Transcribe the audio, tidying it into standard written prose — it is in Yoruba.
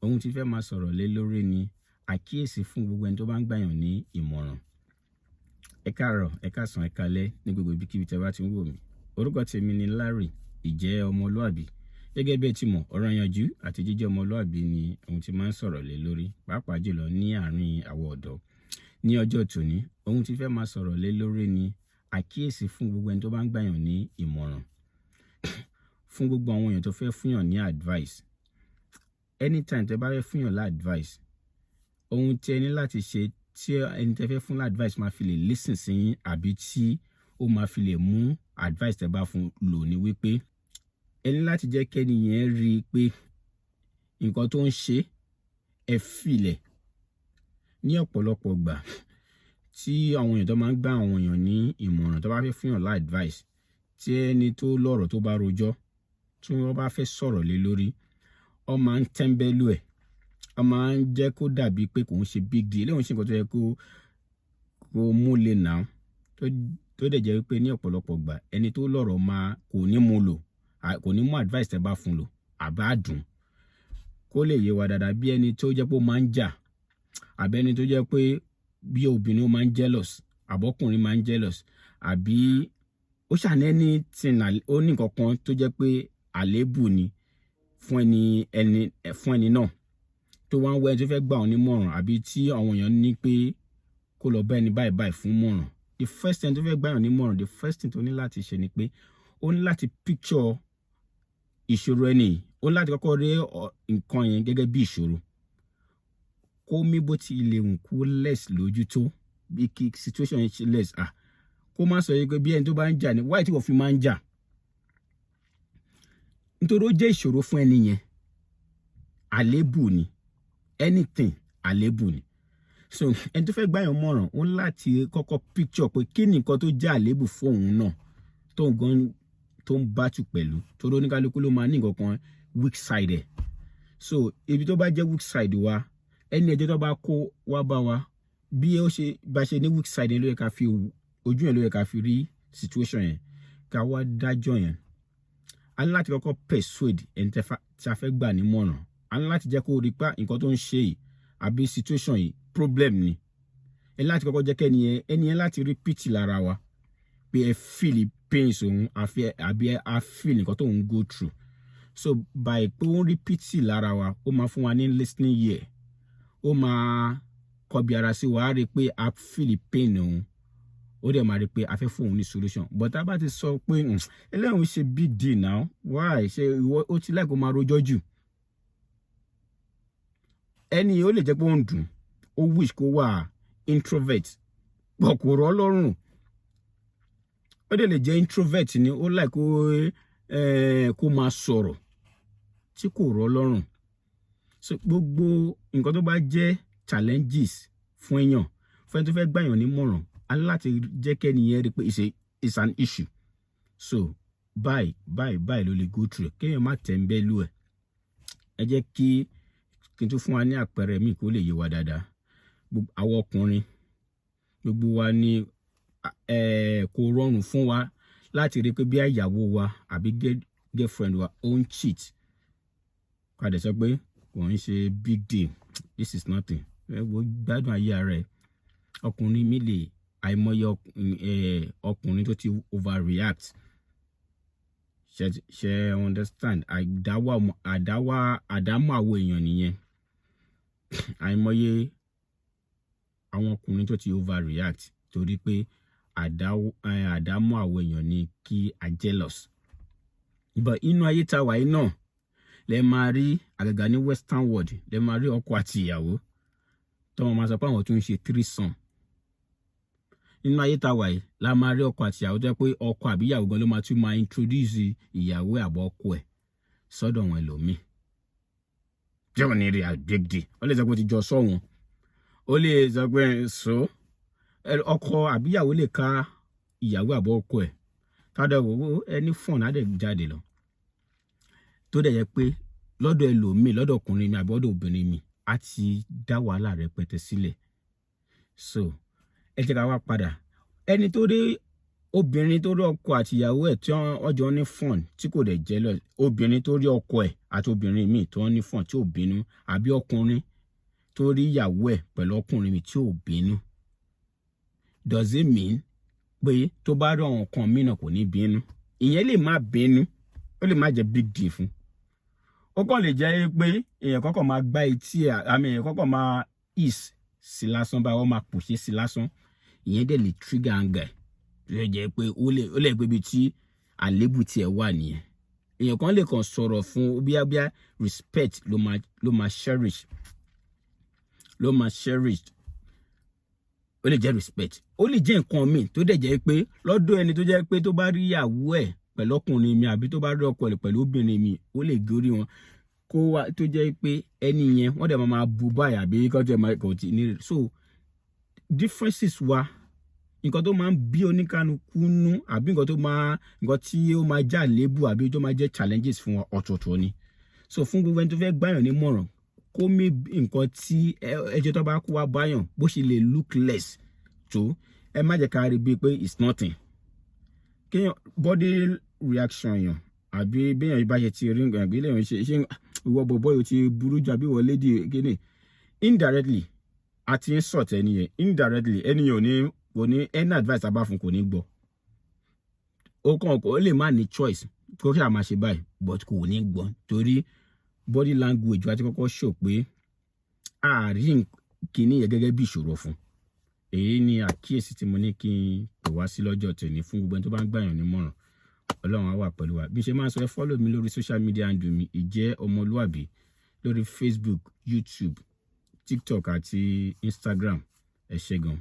Ohun tí fẹ́ máa sọ̀rọ̀ lé lórí ni àkíyèsí fún gbogbo ẹni tó bá ń gbàyàn ní ìmọ̀ràn. Ẹ káàárọ̀, ẹ káàsán, ẹ káalẹ́ ní gbogbo ibikíbi tí ẹ bá ti ń wò mí. Orúkọ tèmi ni Larry, ìjẹ́ ọmọlúàbí. Gẹ́gẹ́ bí ẹ ti mọ̀, ọ̀rọ̀ ìyànjú àti jíjẹ́ ọmọlúàbí ni ohun tí máa ń sọ̀rọ̀ lé lórí, pàápàá jùlọ ní àárín àwọn ọ̀dọ́. Ní ọjọ́ tòní, ohun tí fẹ́ máa sọ̀rọ̀ lé lórí ni àkíyèsí fún gbogbo ẹni tó bá ń gbàyàn ní ìmọ̀ràn. Fún gbogbo àwọn èèyàn tó fẹ́ fúnyàn ní advice. Anytime tí ẹ bá fẹ́ fúnyàn lá advice, ohun tí ẹ ní láti ṣe tí ẹni tí ẹ fẹ́ fún lá advice máa fi lè listen sí yín àbí tí ó máa fi lè mú advice tí ẹ bá fún lò ní wípé ẹ ní láti jẹ́ kí ẹni yẹn rí i pé nǹkan tó ń ṣe, ẹ feel ẹ̀. Ní ọ̀pọ̀lọpọ̀ ìgbà tí àwọn èèyàn tó máa ń gbà àwọn èèyàn ní ìmọ̀ràn, tó bá fẹ́ fúnyàn lá advice, tí ẹni tó lọ́rọ̀ tó bá rojọ́, tí wọ́n bá fẹ́ sọ̀rọ̀ lé lórí, wọ́n máa ń tẹ́ńbẹ́lú ẹ̀, wọ́n máa ń jẹ́ kó dàbí pé kò ń ṣe big deal, eléyìí ò ń ṣe nǹkan tó yẹ kó mú le now, tó dẹ̀ jẹ́ wípé ní ọ̀pọ̀lọpọ̀ ìgbà, ẹni tó lọ́rọ̀ máa kò ní mú lò, kò ní mú advice tẹ́ bá fún lò àbá dùn. Kó lè yé wa dáadáa, bí ẹni tó jẹ́ pé ó máa ń jà, àbí ẹni tó jẹ́ pé bí obìnrin ó máa ń jealous, àbọ́kùnrin máa ń jealous, àbí ó ṣàní anything, ó ní nǹkan kan tó jẹ́ pé àléébù ni fún ẹni náà, tó wá ń wá ẹni tó fẹ́ gbà ọ́ nímọ̀ràn, àbí tí àwọn èèyàn ní pé kó lọ bá ẹni báyìí báyìí fún mọ̀ràn. The first thing tó fẹ́ gbà yàn nímọ̀ràn, the first thing tó ní láti ṣe ni pé ó ní láti picture ìṣòro ẹni yìí. Ó ní láti kọ́kọ́ rí nǹkan yẹn gẹ́gẹ́ bí ìṣòro, kó mí bó ti lè wù kó less lójú tó, bí kí situation yẹn ṣe less. Ah, kó má sọ yìí pé bí ẹni tó bá ń jà ní, why tí wọ́n fi máa ń jà? Nítorí ó jẹ́ ìṣòro fún ẹni yẹn, àléébù ni, anything àléébù ni. So ẹni tó fẹ́ gbàyàn mọ̀ràn, ó ní láti kọ́kọ́ picture pé kí ni nǹkan tó jẹ́ àléébù fún òun náà tó ń gan tó ń battle pẹ̀lú, torí oníkálukú ló máa ní nǹkan kan, weak side ẹ̀. So ibi tó bá jẹ́ weak side wa, ẹni ẹjọ́ tó bá kó wá bá wa, bí ó ṣe bá ṣe ní weak side yẹn ló yẹ ká fi ojú yẹn, ló yẹ ká fi rí situation yẹn, ká wá dájọ́ yẹn. A ní láti kọ́kọ́ persuade ẹni tí a fẹ́ gbà nímọ̀ràn. A ní láti jẹ́ kó rí pé nǹkan tó ń ṣe yìí àbí situation yìí, problem ni. Ẹ láti kọ́kọ́ jẹ́ kẹ́ni yẹn, ẹni yẹn láti rí pity lára wa, pé ẹ feel pains òun àbí ẹ feel nǹkan tó ń go through. So by pé ó ń rí pity lára wa, ó máa fún wa ní listening ear, ó máa kọbi ara sí wa, á rí i pé a feel pain òun, ó dẹ̀ máa rí i pé a fẹ́ fún òun ní solution. But tá a bá ti sọ pé eléyìí ṣe big deal now, why ṣe ìwọ ó ti láì kó máa rojọ́ jù, ẹni ó lè jẹ́ pé ó ń dùn, ó wish kó wà introvert, but kò rọ̀ lọ́rùn. Ó dẹ̀ lè jẹ́ introvert ni, ó láì kó máa sọ̀rọ̀, tí kò rọ̀ lọ́rùn. So gbogbo nǹkan tó bá jẹ́ challenges fún èèyàn, fún ẹni tó fẹ́ gbàyàn nímọ̀ràn, á láti jẹ́ kẹ́ni yẹn rí pé it's an issue. So báyìí báyìí báyìí ló lè go through, kéèyàn má tẹ̀ńbẹ́lú ẹ̀. Ẹ jẹ́ kí n tún fún wa ní àpẹẹrẹ míì kó lè yé wa dáadáa. Àwọn ọkùnrin, gbogbo wa ní kò rọrùn fún wa láti rí pé bí ìyàwó wa àbí girlfriend wa ó ń cheat, ká dẹ̀ sọ pé kò ń ṣe big deal, this is nothing, ẹ wo, gbádùn ayé ara ẹ. Ọkùnrin mi lè, àìmọye ọkùnrin tó ti overreact. Ṣe understand? Àdáwà àdámọ̀ àwọn èèyàn nìyẹn. Àìmọye àwọn ọkùnrin tó ti overreact torí pé àdámọ̀ àwọn èèyàn ni kí a jealous. But inú ayé tá wà yìí náà lẹ máa rí, àgàgà ní western world, lẹ máa rí ọkọ àti ìyàwó tó wọn máa sọ pé àwọn tó ń ṣe threesome. Nínú ayé tá wà yìí la máa rí ọkọ àti ìyàwó tó jẹ́ pé ọkọ àbí ìyàwó gan ló máa tún máa introduce ìyàwó àbọ̀ ọkọ ẹ̀ sọ́dọ̀ wọn ẹlòmíì tí ò ní rí a big deal. Ó lè sọ pé ó ti jọ sọ wọn, ó lè sọ pé so ọkọ àbí ìyàwó lè ka ìyàwó àbọ̀ ọkọ ẹ̀ kádà wò ó, ẹni fọ̀n á dẹ̀ jáde lọ, tó dẹ̀ yẹ pé lọ́dọ̀ ẹlòmíì, lọ́dọ̀ ọkùnrin mi àbí ọ̀dọ̀ obìnrin mi, á ti dá wàhálà rẹpẹtẹ sílẹ̀. So ẹ jẹ́ ká wá padà, ẹni tó dé Obìnrin tó rí ọkọ àti ìyàwó ẹ̀ tí wọ́n jọ ní fun tí kò dẹ̀ jealous, obìnrin tó rí ọkọ ẹ̀ àti obìnrin míì tó ní fun tí ò bínú, àbí ọkùnrin tó rí ìyàwó ẹ̀ pẹ̀lú ọkùnrin míì tí ò bínú, does it mean pé tó bá rí àwọn nǹkan míì náà kò ní bínú? Ìyẹn lè má bínú, ó lè má jẹ́ big deal fún. Ó kàn lè jẹ́ pé èèyàn kọ́kọ́ máa gbá etí ẹ̀, àmì èèyàn kọ́kọ́ máa hiss sí lásán báyìí, wọ́n máa pòṣé sí lásán. Ìyẹn dẹ̀ lè trigger anger ẹ̀, tó yẹ jẹ́ pé ó lè pé ibi tí àlébù tiẹ̀ wà nìyẹn. Èèyàn kan lè kàn sọ̀rọ̀ fún bíábíá, respect ló máa cherish. Ó lè jẹ́ respect, ó lè jẹ́ nǹkan míì tó dẹ̀ jẹ́ pé lọ́dọ̀ ẹni tó jẹ́ pé tó bá rí ìyàwó ẹ̀ pẹ̀lú ọkùnrin mi, àbí tó bá rí ọkọ rẹ̀ pẹ̀lú obìnrin mi, ó lè gorí wọn kó wá, tó jẹ́ pé ẹni yẹn wọ́n dẹ̀ máa bu báyìí àbí kọ́ tẹ̀ máa kò tí ní. So differences wa, nǹkan tó máa ń bí oníkálukú nú, àbí nǹkan tí ó máa já lébù, àbí tó máa jẹ́ challenges fún wa, ọ̀tọ̀ọ̀tọ̀ ni. So fún gbogbo ẹni tó fẹ́ gbàyàn nímọ̀ràn, kó mi nǹkan tí ẹjọ́ tó bá kó wá báyàn, bó ṣe lè look less tó, ẹ má jẹ́ ká rí bíi pé it's nothing. Kéèyàn body reaction yàn, àbí béèyàn bá ṣe ti rí nǹkan ìgbélé yàn, ṣe ìwọ bọ̀bọ̀ yóò ti burú jù, àbí ìwọ lady kíni, indirectly a ti ń sọ̀tẹ̀ ẹni yẹn. Indirectly, ẹni yẹn ò ní any advice a bá fún, kò ní gbọ́. Ó kàn ó lè má ní choice kó ṣáà máa ṣe báyìí, but kò ní gbọ́, torí body language wa ti kọ́kọ́ show pé àárín kìíní yẹn gẹ́gẹ́ bí ìṣòro fún. Èyí ni àkíyèsí tí mo ní kí n pè wá sí lọ́jọ́ tòní fún gbogbo ẹni tó bá ń gbàyàn nímọ̀ràn. Ọlọ́run á wà pẹ̀lú wa. Bí n ṣe máa ń sọ, ẹ follow mi lórí social media handle mi, Ìjẹ́ Ọmọlúàbí, lórí Facebook, YouTube, TikTok àti Instagram. Ẹ ṣé gan.